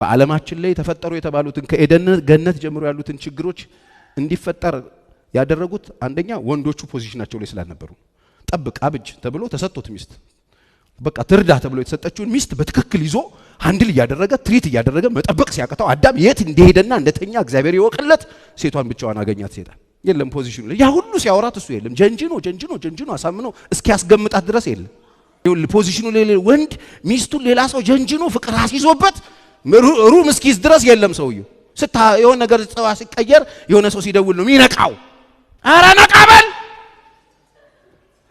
በዓለማችን ላይ ተፈጠሩ የተባሉትን ከኤደን ገነት ጀምሮ ያሉትን ችግሮች እንዲፈጠር ያደረጉት አንደኛ ወንዶቹ position ኣቸው ላይ ስላልነበሩ፣ ጠብቅ አብጅ ተብሎ ተሰጥቶት ሚስት በቃ ትርዳ ተብሎ የተሰጠችውን ሚስት በትክክል ይዞ handle እያደረገ treat እያደረገ መጠበቅ ሲያቅተው አዳም የት እንደሄደና እንደተኛ እግዚአብሔር ይወቅለት። ሴቷን ብቻዋን አገኛት ሴጣን። የለም position ኑ ላይ ያ ሁሉ ሲያወራት እሱ የለም። ጀንጅኖ ጀንጅኖ ጀንጅኖ አሳምኖ እስኪያስገምጣት ድረስ የለም። ይኸውልህ position ኑ ላይ ወንድ ሚስቱን ሌላ ሰው ጀንጅኖ ፍቅር አስይዞበት room እስኪይዝ ድረስ የለም ሰውየው። ስታ የሆነ ነገር ጸባ ሲቀየር የሆነ ሰው ሲደውል ነው የሚነቃው። ኧረ ነቃ በል።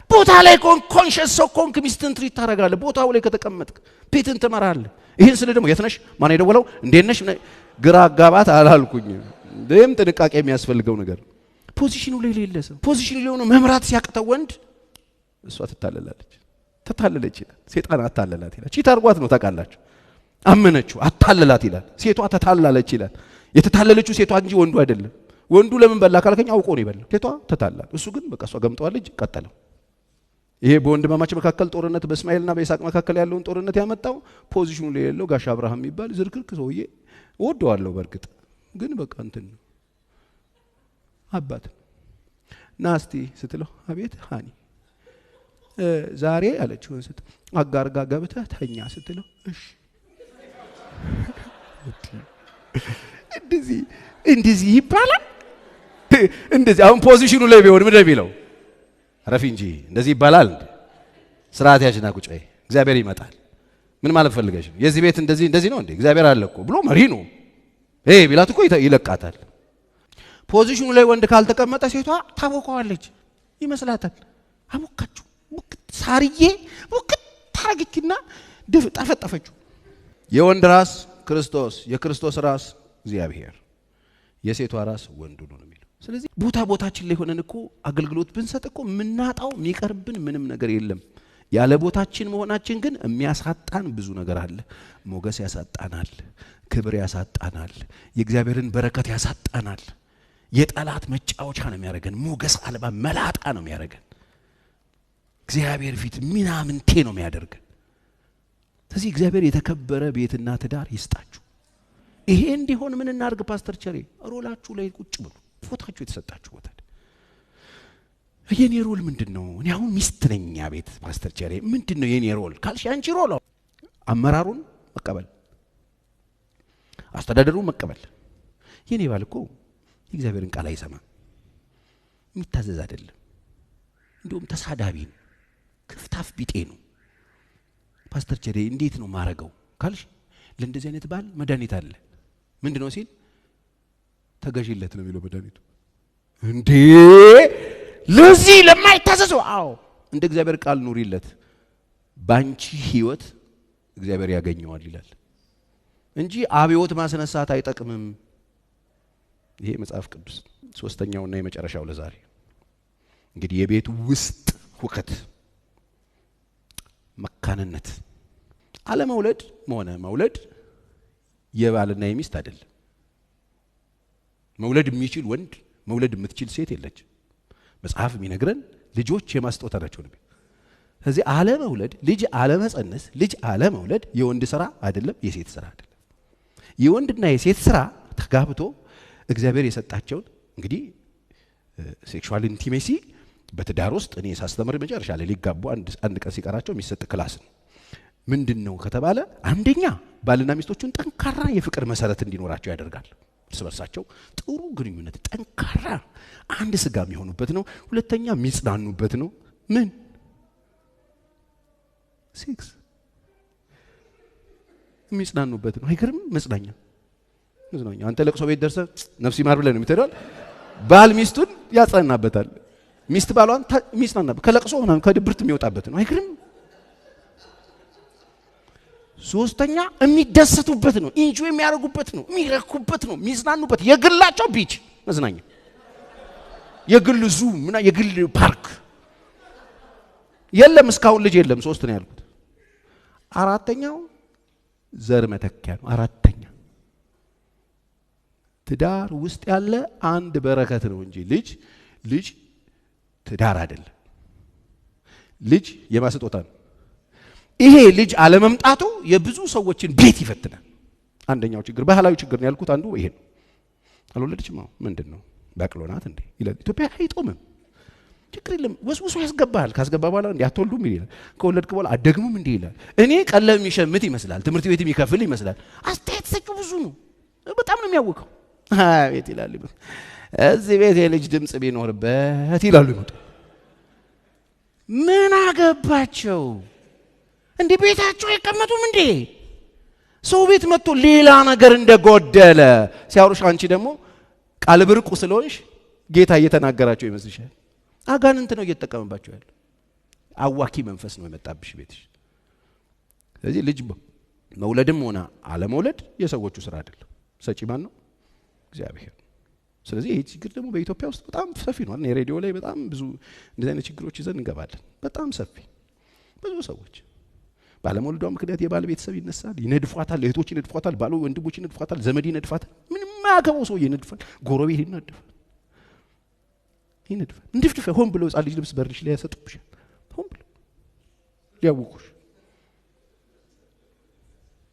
ቦታ ላይ conscious ሰው ኮንክ ሚስትን treat ታደርጋለህ። ቦታው ላይ ከተቀመጥክ ቤትን ትመራለህ። ይህን ስል ደግሞ የት ነሽ? ማን የደወለው? እንዴት ነሽ? ግራ አጋባት አላልኩኝም። ይህም ጥንቃቄ የሚያስፈልገው ነገር position ኑ ላይ የሌለ ሰው position ኑ ላይ ሆኖ መምራት ሲያቅተው ወንድ እሷ ትታለላለች። ተታለለች ይላል። ሴጣን አታለላት ይላል። Cheat አድርጓት ነው ታውቃላችሁ። አመነችው፣ አታለላት ይላል። ሴቷ ተታላለች ይላል። የተታለለችው ሴቷ እንጂ ወንዱ አይደለም። ወንዱ ለምን በላ ካልከኝ አውቆ ነው የበላው። ሴቷ ተታላል። እሱ ግን በቃ እሷ ገምጠዋለች፣ ቀጠለው። ይሄ በወንድማማች መካከል ጦርነት በእስማኤልና በይስሐቅ መካከል ያለውን ጦርነት ያመጣው position ኑ ላይ የሌለው ጋሽ አብርሃም የሚባል ዝርክርክ ሰውዬ እወደዋለሁ። በእርግጥ ግን በቃ እንትን ነው አባት ና እስቲ ስትለው አቤት honey ዛሬ አለችው ስት አጋር ጋር ገብተህ ተኛ ስትለው እሺ። እንደዚህ እንደዚህ ይባላል። እንደዚህ አሁን position ኑ ላይ ቢሆን ምንድን ነው የሚለው? ረፊ እንጂ እንደዚህ ይባላል እንዴ? ስርዓት ያዥና ቁጭ በይ፣ እግዚአብሔር ይመጣል። ምን ማለት ፈልገሽ ነው? የዚህ ቤት እንደዚህ እንደዚህ ነው እንዴ? እግዚአብሔር አለ እኮ ብሎ መሪ ነው። ይሄ ቢላት እኮ ይለቃታል። Position ኑ ላይ ወንድ ካልተቀመጠ ሴቷ ታቦካዋለች ይመስላታል። አቦካችሁ ቡክት ሳርዬ ቡክት ታረግችና ጠፈጠፈችው። የወንድ ራስ ክርስቶስ፣ የክርስቶስ ራስ እግዚአብሔር፣ የሴቷ ራስ ወንዱ ነው የሚለው። ስለዚህ ቦታ ቦታችን ላይ ሆነን እኮ አገልግሎት ብንሰጥ እኮ የምናጣው የሚቀርብን ምንም ነገር የለም። ያለ ቦታችን መሆናችን ግን የሚያሳጣን ብዙ ነገር አለ። ሞገስ ያሳጣናል፣ ክብር ያሳጣናል፣ የእግዚአብሔርን በረከት ያሳጣናል። የጠላት መጫወቻ ነው የሚያደርገን። ሞገስ አልባ መላጣ ነው የሚያደርገን። እግዚአብሔር ፊት ምናምንቴ ነው የሚያደርገን። ስለዚህ እግዚአብሔር የተከበረ ቤትና ትዳር ይስጣችሁ። ይሄ እንዲሆን ምን እናድርግ? ፓስተር ቸሬ role ኣችሁ ላይ ቁጭ ብሉ። ቦታችሁ የተሰጣችሁ ቦታ የኔ role ምንድን ነው? እኔ አሁን ሚስት ነኝ ቤት ፓስተር ቸሬ ምንድን ነው የኔ role ካልሽ፣ ያንቺ role አመራሩን መቀበል፣ አስተዳደሩን መቀበል። የኔ ባል እኮ የእግዚአብሔርን ቃል አይሰማም፣ የሚታዘዝ አይደለም፣ እንዲሁም ተሳዳቢ ነው፣ ክፍታፍ ቢጤ ነው። ፓስተር ቸሬ እንዴት ነው ማረገው ካልሽ፣ ለእንደዚህ አይነት ባል መድኃኒት አለ። ምንድን ነው ሲል ተገዢለት ነው የሚለው መድኃኒቱ። እንዴ ለዚህ ለማይታዘዘው? አዎ እንደ እግዚአብሔር ቃል ኑሪለት፣ ባንቺ ህይወት እግዚአብሔር ያገኘዋል ይላል እንጂ አብዮት ማስነሳት አይጠቅምም። ይሄ መጽሐፍ ቅዱስ። ሶስተኛውና የመጨረሻው ለዛሬ እንግዲህ የቤት ውስጥ ሁከት፣ መካንነት፣ አለመውለድ ሆነ መውለድ የባልና የሚስት አይደለም። መውለድ የሚችል ወንድ መውለድ የምትችል ሴት የለች። መጽሐፍ የሚነግረን ልጆች የማስጦታ ናቸው ነው። ስለዚህ አለመውለድ፣ ልጅ አለመጸነስ፣ ልጅ አለመውለድ የወንድ ስራ አይደለም፣ የሴት ስራ አይደለም። የወንድና የሴት ስራ ተጋብቶ እግዚአብሔር የሰጣቸውን እንግዲህ sexual intimacy በትዳር ውስጥ እኔ ሳስተምር መጨረሻ ላይ ሊጋቡ አንድ ቀን ሲቀራቸው የሚሰጥ class ነው። ምንድን ነው ከተባለ አንደኛ ባልና ሚስቶቹን ጠንካራ የፍቅር መሰረት እንዲኖራቸው ያደርጋል። እርስ በርሳቸው ጥሩ ግንኙነት፣ ጠንካራ አንድ ስጋ የሚሆኑበት ነው። ሁለተኛ የሚጽናኑበት ነው። ምን ሴክስ የሚጽናኑበት ነው። አይገርም? መጽናኛ መጽናኛ። አንተ ለቅሶ ቤት ደርሰህ ነፍስ ይማር ብለህ ነው የምትሄደው። ባል ሚስቱን ያጽናናበታል። ሚስት ባሏን የሚጽናናበት ከለቅሶ ምናምን ከድብርት የሚወጣበት ነው። አይገርም? ሶስተኛ የሚደሰቱበት ነው። Enjoy የሚያደርጉበት ነው። የሚረኩበት ነው። የሚዝናኑበት የግላቸው beach መዝናኛ፣ የግል zoo ምና የግል ፓርክ የለም። እስካሁን ልጅ የለም። ሶስት ነው ያልኩት። አራተኛው ዘር መተኪያ ነው። አራተኛ ትዳር ውስጥ ያለ አንድ በረከት ነው እንጂ ልጅ ትዳር አይደለም። ልጅ የማስጦታ ነው። ይሄ ልጅ አለመምጣቱ የብዙ ሰዎችን ቤት ይፈትናል። አንደኛው ችግር ባህላዊ ችግር ነው ያልኩት አንዱ ይሄ ነው። አልወለደችም። አዎ ምንድነው በቅሎ ናት እንዴ ይላል። ኢትዮጵያ አይጦምም። ችግር የለም ወስውሶ ያስገባል። ካስገባ በኋላ እንዴ አትወልዱም ይላል። ከወለድክ በኋላ አትደግሙም እንዴ ይላል። እኔ ቀለም የሚሸምት ይመስላል፣ ትምህርት ቤት የሚከፍል ይመስላል። አስተያየት ሰጪው ብዙ ነው። በጣም ነው የሚያወቀው። አቤት ይላል። እዚህ ቤት የልጅ ድምጽ ቢኖርበት ይላሉ ይመጡ። ምን አገባቸው እንዴ? ቤታቸው አይቀመጡም እንዴ? ሰው ቤት መጥቶ ሌላ ነገር እንደጎደለ ሲያወሩሽ፣ አንቺ ደግሞ ቃል ብርቁ ስለሆንሽ ጌታ እየተናገራቸው ይመስልሻል። አጋንንት ነው እየተጠቀመባቸው ያለው። አዋኪ መንፈስ ነው የመጣብሽ ቤትሽ። ስለዚህ ልጅ መውለድም ሆነ አለመውለድ የሰዎቹ ስራ አይደለም። ሰጪ ማን ነው? እግዚአብሔር። ስለዚህ ይሄ ችግር ደግሞ በኢትዮጵያ ውስጥ በጣም ሰፊ ነው። እኔ ሬዲዮ ላይ በጣም ብዙ እንደዚህ አይነት ችግሮች ይዘን እንገባለን። በጣም ሰፊ ብዙ ሰዎች ባለመውለዷ ምክንያት የባል ቤተሰብ ይነሳል፣ ይነድፏታል፣ እህቶች ይነድፏታል፣ ባል ወንድሞች ይነድፏታል፣ ዘመድ ይነድፋታል፣ ምንም የማያገባው ሰው ይነድፋል፣ ጎረቤት ይነድፋል ይነድፋል። እንድፍድፍ ሆን ብለው ሕፃን ልጅ ልብስ በርሽ ላይ ያሰጡብሻል። ሆን ብለው ሊያውቁሽ፣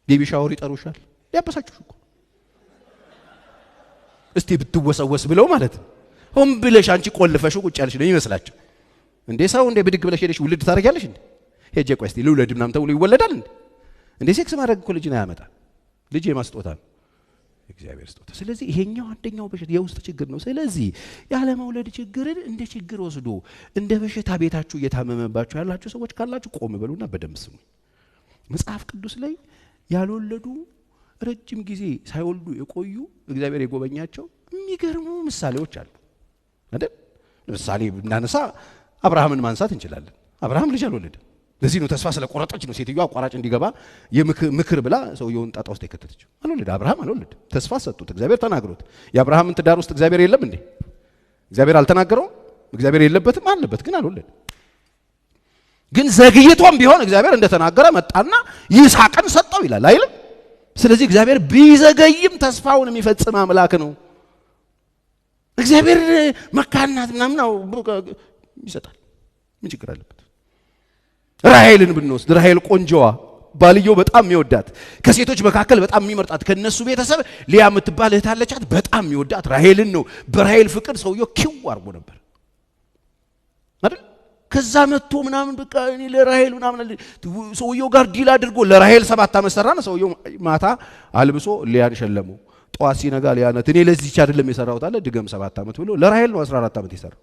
baby shower ይጠሩሻል፣ ሊያበሳጩሽ እኮ እስቲ ብትወሰወስ ብለው ማለት ነው። ሆን ብለሽ አንቺ ቆልፈሽው ቁጭ ያለሽ ነው ይመስላቸው። እንዴ ሰው እንዴ ብድግ ብለሽ ሄደሽ ውልድ ታደርጊያለሽ እንዴ? ሄጄ ቆይ እስቲ ልውለድ ምናምን ተብሎ ይወለዳል እንዴ? እንዴ ሴክስ ማድረግ እኮ ልጅን አያመጣም። ልጅ የማስጦታ ነው፣ እግዚአብሔር ስጦታ። ስለዚህ ይሄኛው አንደኛው በሽታ የውስጥ ችግር ነው። ስለዚህ ያለመውለድ ችግርን እንደ ችግር ወስዶ እንደ በሽታ ቤታችሁ እየታመመባችሁ ያላችሁ ሰዎች ካላችሁ ቆም በሉና በደንብ ስሙ። መጽሐፍ ቅዱስ ላይ ያልወለዱ ረጅም ጊዜ ሳይወልዱ የቆዩ እግዚአብሔር የጎበኛቸው የሚገርሙ ምሳሌዎች አሉ አይደል? ለምሳሌ ብናነሳ አብርሃምን ማንሳት እንችላለን። አብርሃም ልጅ አልወለደም። ለዚህ ነው ተስፋ ስለቆረጠች ነው ሴትዮዋ አቋራጭ እንዲገባ የምክር ብላ ሰውየውን ጣጣ ውስጥ የከተተችው። አልወለደ አብርሃም አልወለደ። ተስፋ ሰጡት፣ እግዚአብሔር ተናግሮት። የአብርሃምን ትዳር ውስጥ እግዚአብሔር የለም እንዴ? እግዚአብሔር አልተናገረውም? እግዚአብሔር የለበትም? አለበት፣ ግን አልወለደ። ግን ዘግይቶም ቢሆን እግዚአብሔር እንደተናገረ መጣና ይስሐቅን ሰጠው ይላል አይልም? ስለዚህ እግዚአብሔር ቢዘገይም ተስፋውን የሚፈጽም አምላክ ነው። እግዚአብሔር መካናት ምናምን ይሰጣል። ምን ችግር አለበት? ራሔልን ብንወስድ ራሔል ቆንጆዋ ባልየው በጣም የሚወዳት ከሴቶች መካከል በጣም የሚመርጣት ከነሱ ቤተሰብ ሊያ የምትባል እህት አለቻት። በጣም የሚወዳት ራሔልን ነው። በራሔል ፍቅር ሰውየው ኪው አድርጎ ነበር አይደል? ከዛ መጥቶ ምናምን በቃ እኔ ለራሔል ምናምን ሰውየው ጋር deal አድርጎ ለራሔል 7 ዓመት ሰራና ሰውየው ማታ አልብሶ ሊያን ሸለመው። ጠዋት ሲነጋ ሊያ ናት እኔ ለዚህች አይደለም የሰራሁት አለ። ድገም 7 ዓመት ብሎ ለራሔል ነው 14 ዓመት የሰራው።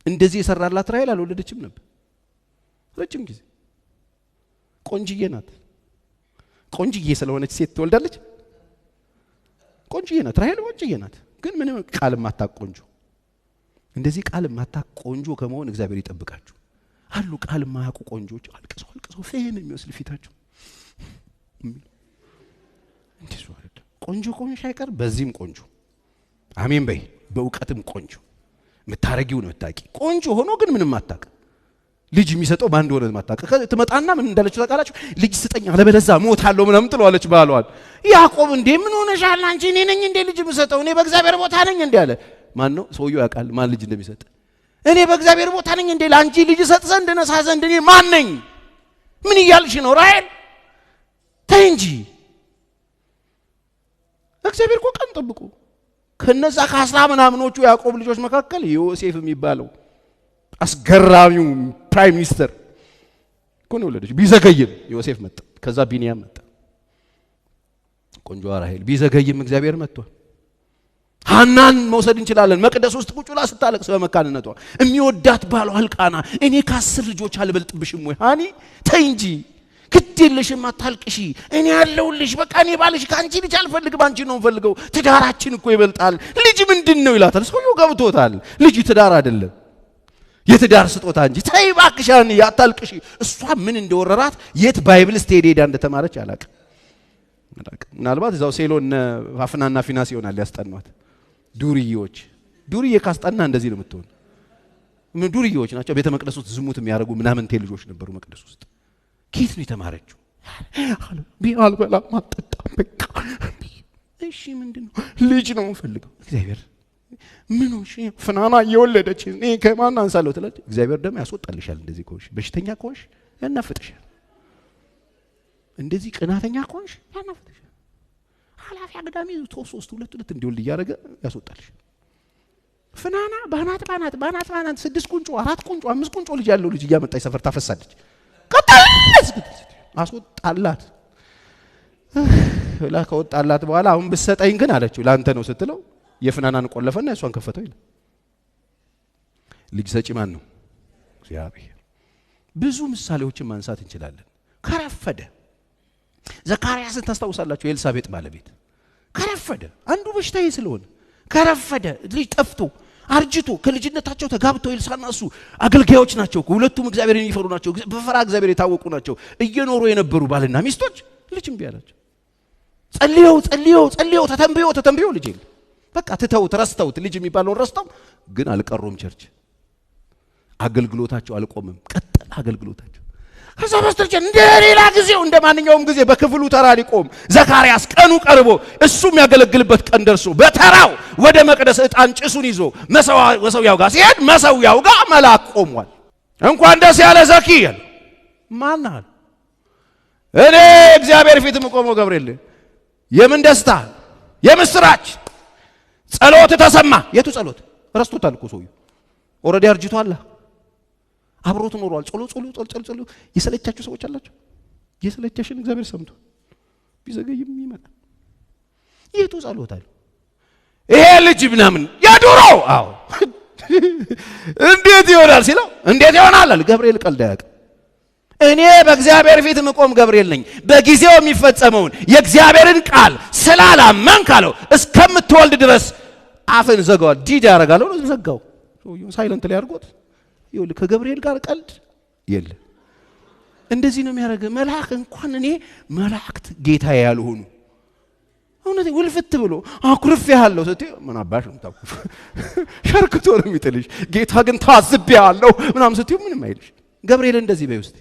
እንደዚህ የሰራላት ራሔል አልወለደችም ነበር ረጅም ጊዜ። ቆንጅዬ ናት። ቆንጅዬ ስለሆነች ሴት ትወልዳለች። ቆንጅዬ ናት ራሔል፣ ቆንጅዬ ናት፣ ግን ምንም ቃል ማታቅ ቆንጆ። እንደዚህ ቃል ማታቅ ቆንጆ ከመሆን እግዚአብሔር ይጠብቃችሁ። አሉ ቃል ማያውቁ ቆንጆች አልቅሰው አልቅሰው ፍህም የሚመስል ፊታቸው እንደሱ አይደለም። ቆንጆ ቆንጆ አይቀር በዚህም ቆንጆ አሜን በይ። በእውቀትም ቆንጆ የምታረጊው ነው የምታቂ። ቆንጆ ሆኖ ግን ምንም አታውቅ። ልጅ የሚሰጠው ማን እንደሆነ ማታውቅ። ትመጣና ምን እንዳለችው ታውቃላችሁ? ልጅ ስጠኝ አለበለዚያ እሞታለሁ ምናምን ትለዋለች ባሏን። ያዕቆብ እንዴ ምን ሆነሻል አንቺ? እኔ ነኝ እንዴ ልጅ የምሰጠው? እኔ በእግዚአብሔር ቦታ ነኝ እንዴ አለ። ማን ነው ሰውየው? ያውቃል ማን ልጅ እንደሚሰጥ። እኔ በእግዚአብሔር ቦታ ነኝ እንዴ? ለአንቺ ልጅ ሰጥ ዘንድ ነሳ ዘንድ እኔ ማን ነኝ? ምን እያልሽ ነው ራሔል? ተይ እንጂ። እግዚአብሔር እኮ ቀን ጠብቁ ከነዛ ከአስራ ምናምኖቹ ያዕቆብ ልጆች መካከል ዮሴፍ የሚባለው አስገራሚው prime minister እኮ ነው የወለደችው። ቢዘገይም ዮሴፍ መጣ። ከዛ ቢንያም መጣ። ቆንጆዋ ራሔል ቢዘገይም እግዚአብሔር መጥቷል። ሐናን መውሰድ እንችላለን። መቅደስ ውስጥ ቁጭ ብላ ስታለቅስ በመካንነቷ የሚወዳት ባሏ ሕልቃና እኔ ከ10 ልጆች አልበልጥብሽም ወይ ሃኒ ተይ እንጂ ግድ የለሽም አታልቅሺ፣ እኔ ያለሁልሽ፣ በቃ እኔ ባልሽ ከአንቺ ልጅ አልፈልግም፣ አንቺ ነው የምፈልገው፣ ትዳራችን እኮ ይበልጣል፣ ልጅ ምንድን ነው ይላታል። ሰውየው ገብቶታል። ልጅ ትዳር አይደለም የትዳር ስጦታ እንጂ። ተይ እባክሽ ሃኒ አታልቅሺ። እሷ ምን እንደወረራት የት Bible study ሄዳ እንደተማረች አላቅም። ምናልባት እዛው ሴሎን አፍናና ፊናስ ይሆናል ያስጠኗት። ዱርዬዎች ዱርዬ ካስጠና እንደዚህ ነው የምትሆን። ዱርዬዎች ናቸው። ቤተ መቅደስ ውስጥ ዝሙት የሚያደርጉ ምናምንቴ ልጆች ነበሩ መቅደስ ውስጥ። ከየት ነው የተማረችው? አልበላም አልጠጣም በቃ። እሺ ምንድን ነው? ልጅ ነው የምፈልገው። እግዚአብሔር ምን ሆንሽ? ፍናና እየወለደች እኔ ከማን አንሳለሁ ትላለች። እግዚአብሔር ደግሞ ያስወጣልሻል። እንደዚህ ከሆንሽ በሽተኛ ከሆንሽ ያናፍጥሻል። እንደዚህ ቅናተኛ ከሆንሽ ያናፍጥሻል። ኃላፊ አግዳሚ 3 2 2 እንዲወልድ እያደረገ ያስወጣልሽ። ፍናና ባናት ባናት ባናት ባናት 6 ቁንጮ 4 ቁንጮ 5 ቁንጮ ልጅ ያለው ልጅ እያመጣች ሰፈር ታፈሳለች። ቀጥል አስወጣላት። ላ ከወጣላት በኋላ አሁን ብትሰጠኝ ግን አለችው ላንተ ነው ስትለው የፍናናን ቆለፈና እሷን ከፈተው ይላል። ልጅ ሰጪ ማን ነው? እግዚአብሔር። ብዙ ምሳሌዎችን ማንሳት እንችላለን። ከረፈደ ዘካርያስን ታስታውሳላችሁ? የኤልሳቤጥ ባለቤት ከረፈደ፣ አንዱ በሽታ ይሄ ስለሆነ ከረፈደ፣ ልጅ ጠፍቶ አርጅቶ ከልጅነታቸው ተጋብተው ኤልሳና እሱ አገልጋዮች ናቸው። ሁለቱም እግዚአብሔርን የሚፈሩ ናቸው። በፈራ እግዚአብሔር የታወቁ ናቸው። እየኖሩ የነበሩ ባልና ሚስቶች ልጅ እምቢ አላቸው። ጸልየው ጸልየው ጸልየው ተተንብዮ ተተንብዮ ልጅ የለም። በቃ ትተውት ረስተውት ልጅ የሚባለውን ረስተው ግን አልቀሩም። church አገልግሎታቸው አልቆምም፣ ቀጠለ አገልግሎታቸው። ከዛ በስተጀ እንደ ሌላ ጊዜው እንደ ማንኛውም ጊዜ በክፍሉ ተራ ሊቆም ዘካርያስ ቀኑ ቀርቦ እሱ የሚያገለግልበት ቀን ደርሶ በተራው ወደ መቅደስ ዕጣን ጭሱን ይዞ መሰዊያው ጋር ሲሄድ መሰዊያው ጋር መልአክ ቆሟል። እንኳን ደስ ያለ ዘኪ አለ። ማን አለ? እኔ እግዚአብሔር ፊት የምቆመው ገብርኤል። የምን ደስታ? የምስራች። ጸሎት ተሰማ። የቱ ጸሎት? ረስቶታል እኮ ሰውዬው፣ already አርጅቷል። አብሮት ኖሯል። ጸሎት ጸሎት ጸሎት ጸሎት የሰለቻችሁ ሰዎች አላችሁ። የሰለቻሽን እግዚአብሔር ሰምቶ ቢዘገይም ይመጣል። የቱ ጸሎት አለ? ይሄ ልጅ ምናምን የዱሮ አዎ፣ እንዴት ይሆናል ሲለው እንዴት ይሆናል አለ ገብርኤል። ቀልድ አያውቅም። እኔ በእግዚአብሔር ፊት የምቆም ገብርኤል ነኝ። በጊዜው የሚፈጸመውን የእግዚአብሔርን ቃል ስላላመንክ አለው እስከምትወልድ ድረስ አፍን ዘጋዋል። ዲድ ያደርጋለሁ ዘጋው። ሰውዬውን silent ላይ አድርጎት ይኸውልህ ከገብርኤል ጋር ቀልድ የለ። እንደዚህ ነው የሚያደርገው መልአክ። እንኳን እኔ መላእክት ጌታዬ ያልሆኑ እውነት ውልፍት ብሎ አኩርፌሃለሁ ስትይ ምን አባሽ ነው የምታኩርፍ? ሸርክቶ ነው የሚጥልሽ። ጌታ ግን ታዝቤሃለሁ ምናምን ስትይው ምንም አይልሽ። ገብርኤል እንደዚህ በይ ውስጥ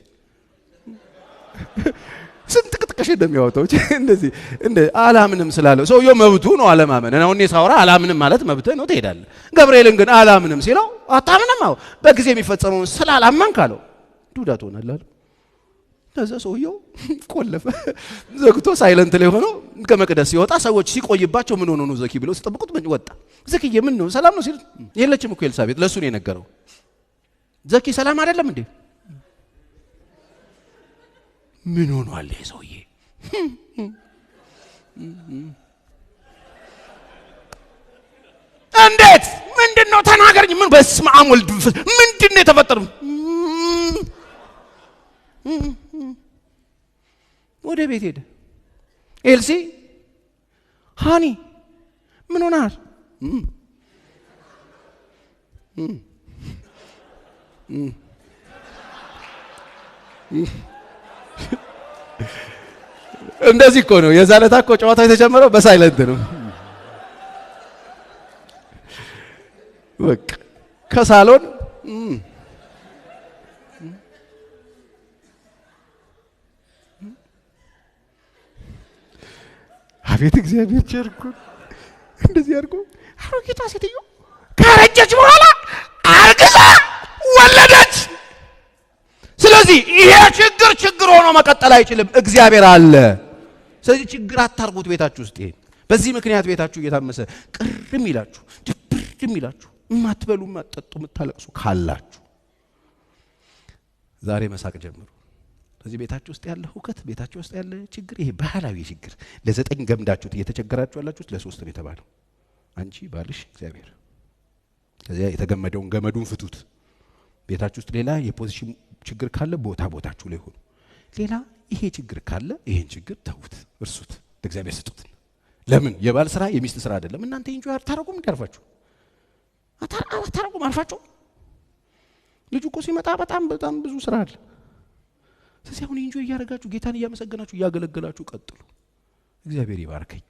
ስንት ቅጥቅሽ እንደሚያወጣው እንደዚህ እንደ አላምንም ስላለው ሰውየው መብቱ ነው አለማመን። እና እኔ ሳወራ አላምንም ማለት መብትህ ነው ትሄዳለህ። ገብርኤልን ግን አላምንም ሲለው አታምንም? አዎ በጊዜ የሚፈጸመውን ስላላመንክ አለው ዱዳ ትሆናለህ አለው። ከዛ ሰውየው ቆለፈ ዘግቶ silent ላይ ሆኖ ከመቅደስ ሲወጣ ሰዎች ሲቆይባቸው ምን ሆኖ ነው ዘኪ ብለው ሲጠብቁት ወጣ። ዘኪዬ ምን ነው ሰላም ነው ሲል የለችም እኮ ኤልሳቤጥ፣ ለእሱ ነው የነገረው። ዘኪ ሰላም አይደለም እንዴ? ምን ሆኗል ይሄ ሰውዬ? እንዴት ምንድን ነው ተናገርኝ። ምን በስመ አብ ወልድ ምንድን ነው የተፈጠረው? ወደ ቤት ሄደ። ኤልሲ honey ምን ሆነሃል? እንደዚህ እኮ ነው የዛ ዕለት እኮ ጨዋታው የተጀመረው በ silent ነው። በቃ ከሳሎን አቤት እግዚአብሔር ቸር እኮ እንደዚህ አድርጎ አሮጊቷ ሴትዮ ካረጀች በኋላ አርግዛ ወለደች። ስለዚህ ይሄ ችግር ችግር ሆኖ መቀጠል አይችልም። እግዚአብሔር አለ። ስለዚህ ችግር አታርጉት ቤታችሁ ውስጥ። ይሄን በዚህ ምክንያት ቤታችሁ እየታመሰ ቅር የሚላችሁ ድብር የሚላችሁ የማትበሉ የማትጠጡ የምታለቅሱ ካላችሁ ዛሬ መሳቅ ጀምሩ። ስለዚህ ቤታችሁ ውስጥ ያለ ሁከት፣ ቤታችሁ ውስጥ ያለ ችግር፣ ይሄ ባህላዊ ችግር ለ9 ገምዳችሁት እየተቸገራችሁ ያላችሁት ለ3 ነው የተባለው። አንቺ፣ ባልሽ፣ እግዚአብሔር። ከዚያ የተገመደውን ገመዱን ፍቱት። ቤታችሁ ውስጥ ሌላ የ position ችግር ካለ ቦታ ቦታችሁ ላይ ሆኑ። ሌላ ይሄ ችግር ካለ ይሄን ችግር ተዉት፣ እርሱት፣ ለእግዚአብሔር ስጡት። ለምን የባል ስራ የሚስት ስራ አይደለም። እናንተ enjoy አታረጉም? እንዴ አርፋችሁ አታረጉም? አርፋችሁ ልጁ እኮ ሲመጣ በጣም በጣም ብዙ ስራ አለ። ስለዚህ አሁን enjoy እያደረጋችሁ ጌታን እያመሰገናችሁ እያገለገላችሁ ቀጥሉ። እግዚአብሔር ይባርከኝ።